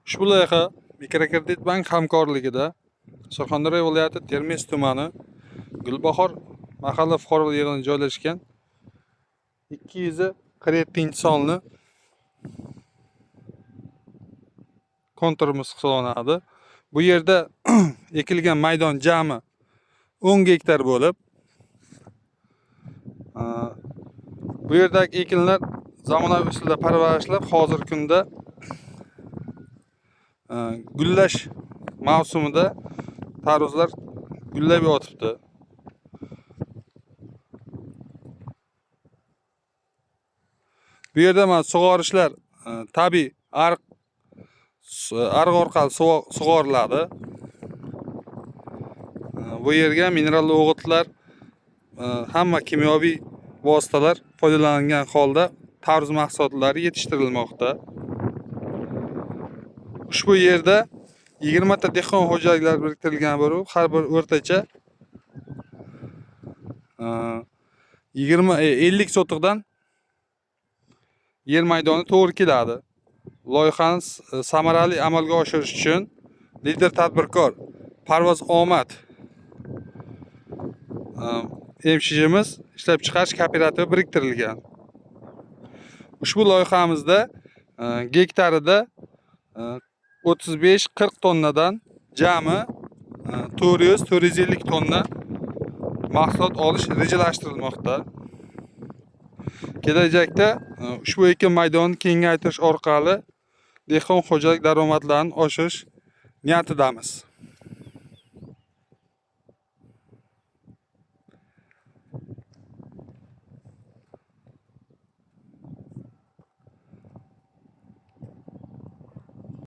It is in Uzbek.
Ushbu loyiha Mikrokreditbank hamkorligida Surxondaryo viloyati Termiz tumani Gulbahor mahalla fuqarolar yig'ini joylashgan 247-sonli konturimiz hisoblanadi. Bu yerda ekilgan maydon jami 10 gektar bo'lib, bu yerdagi ekinlar zamonaviy usulda parvarishlab, hozirgi kunda gullash mavsumida tarvuzlar gullab yotibdi. Bu yerda mana sug'orishlar tabiiy ariq ariq orqali sug'oriladi. Bu yerga mineral o'g'itlar, hamma kimyoviy vositalar foydalangan holda tarvuz mahsulotlari yetishtirilmoqda. Ushbu yerda 20 ta dehqon xo'jaliklari biriktirilgan bo'lib, har bir o'rtacha 20 50 sotixdan yer maydoni to'g'ri keladi. Loyihani samarali amalga oshirish uchun lider tadbirkor Parvoz Omad MShJmiz ishlab chiqarish kooperativi biriktirilgan. Ushbu loyihamizda gektarida 35-40 tonnadan jami 400-450 tonna mahsulot olish rejalashtirilmoqda. Kelajakda ushbu ekin maydonini kengaytirish orqali dehqon xo'jalik daromadlarini oshirish niyatidamiz.